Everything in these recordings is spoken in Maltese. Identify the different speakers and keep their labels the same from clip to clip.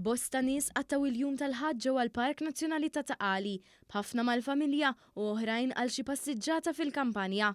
Speaker 1: Bosta nies qattgħu il-jum tal-Ħadd ġewwa l-Park Nazzjonali ta' Ta' Qali, b'ħafna mal-familja u oħrajn għal xi passiġġata fil-kampanja.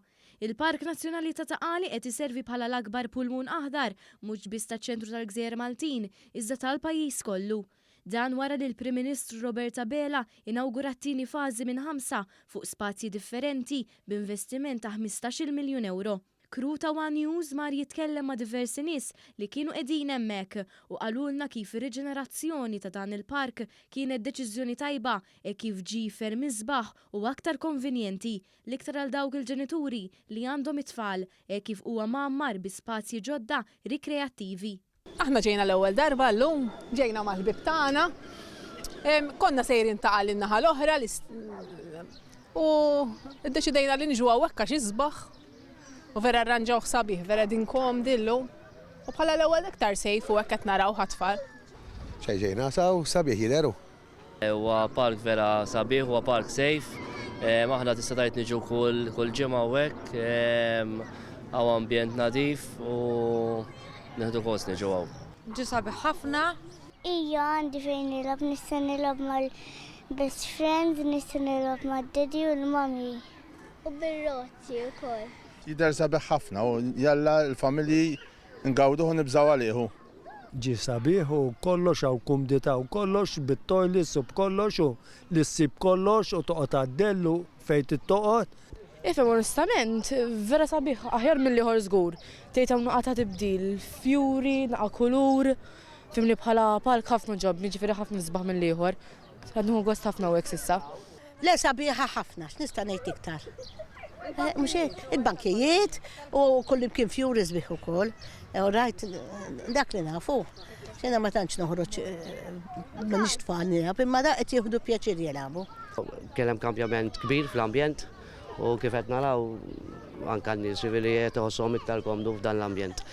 Speaker 1: Il-Park Nazzjonali ta' Ta' Qali qed iservi bħala l-akbar pulmun aħdar mhux biss taċ-ċentru tal-gżejjer Maltin, iżda tal-pajjiż kollu. Dan wara li l-Prim Ministru Robert Abela inawgura t-tieni fażi minn ħamsa fuq spazji differenti b'investiment ta' 15-il miljun ewro. Crew ta' one News mar jitkellem ma' diversi nies li kienu qegħdin hemmhekk u qalulna kif ir-riġenerazzjoni ta' dan il-park kienet deċiżjoni tajba hekk kif ġie ferm isbaħ u aktar konvenjenti, l-iktar għal dawk il-ġenituri li għandhom it-tfal hekk kif huwa mgħammar bi spazji ġodda rikreattivi.
Speaker 2: Aħna ġejna l-ewwel darba llum, ġejna mal-ħbieb tagħna. Konna sejrin ta' lin-naħa l-oħra u ddeċidejna li niġu hawnhekk għax isbaħ u vera rranġawh sabiħ, vera din komdi llum. U bħala l-ewwel iktar safe u hekk qed naraw ħat-tfal.
Speaker 3: Xejn ġejna saw sabiħ jidher hu.
Speaker 4: Huwa park vera sabiħ, huwa park safe. Aħna tista' tgħid niġu kull kull ġimgħa hawnhekk. Hawn ambjent nadif u nieħdu gost niġu hawn.
Speaker 5: Ġie sabiħ ħafna.
Speaker 6: Ija għandi fejn nilgħab, nista' nilgħab mal-best friends, nista' nilgħab mad-daddy u l-mummy. U bir-roti wkoll.
Speaker 7: Jidher sabiħ ħafna u jalla l-familji ngawduh u nibżgħu għalih hu.
Speaker 8: Ġie sabiħ u kollox hawn kumdità u kollox bit-toilets u b'kollox u li ssib kollox u toqgħod għad-dell u fejn trid toqgħod.
Speaker 9: Ifhem onestament, vera sabiħ, aħjar mill-ieħor żgur. Tgħid hawn naqa ta' tibdil, fjuri, naqa kulur, fimni bħala park ħafna ġobni, ġifieri ħafna isbaħ mill-ieħor. Qed nieħu gost ħafna hawnhekk s'issa.
Speaker 10: Le sabiħa ħafna, x'nista' ngħid iktar. Eh, mhux hekk, il-bankijiet u kullimkien fjuri sbieħ ukoll. Eh, u rajt dak li nafu. Xena ma tantx noħroġ eh, m'għandix tfal nilgħab, imma da qed jieħdu pjaċir jilagħbu.
Speaker 4: Kien hemm kambjament kbir fl-ambjent u kif qed naraw anke n-nies ġifieri qed iħossuhom iktar komdu f'dan l-ambjent.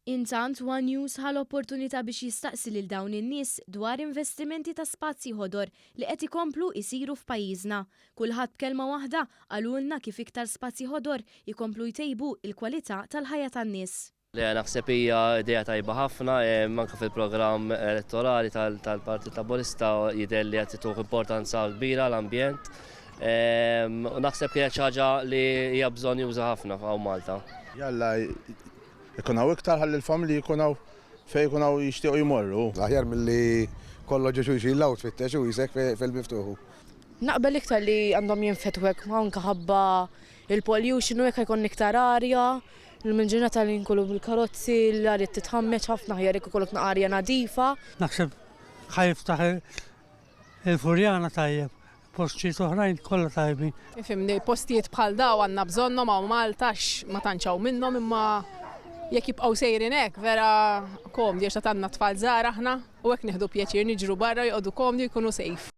Speaker 1: Intant, one News ħa l-opportunità biex jistaqsi lil dawn in-nies dwar investimenti ta' spazji ħodor li qed ikomplu jsiru f'pajjiżna. Kulħadd b'kelma waħda qalulna kif iktar spazji ħodor ikomplu jtejbu l-kwalità tal-ħajja tan-nies.
Speaker 4: Le, naħseb hija idea tajba ħafna, anke fil-programm elettorali tal-Partit Laburista jidher li qed ituh importanza kbira l-ambjent. U naħseb kienet xi ħaġa li hija bżonnjuża ħafna hawn Malta.
Speaker 7: Jalla Ikun hawn iktar ħalli l-familji jkun hawn fejn ikun hawn jixtiequ jmorru.
Speaker 3: Aħjar milli kollox ġo xulxin 'l hawn tfittex u isek fil-miftuħ.
Speaker 9: Naqbel iktar li għandhom jinfetħu hekk anke ħabba il-pollution u hekk ħa jkollna iktar arja. Illum il-ġurnata li nkunu bil-karozzi, l-arja titħammeġ ħafna aħjar jekk ikollok arja nadifa.
Speaker 11: Naħseb ħa jiftaħ Il-Furjana tajjeb, postijiet oħrajn kollha tajbin.
Speaker 2: Ifhimni, postijiet bħal daw għandna bżonnhom hawn Malta għax ma tantx hawn minnhom imma jekk jibqgħu sejrin hekk vera komdi għax għad għandna tfal żgħar aħna u hekk nieħdu pjaċir niġru barra joqogħdu komdi u jkunu safe.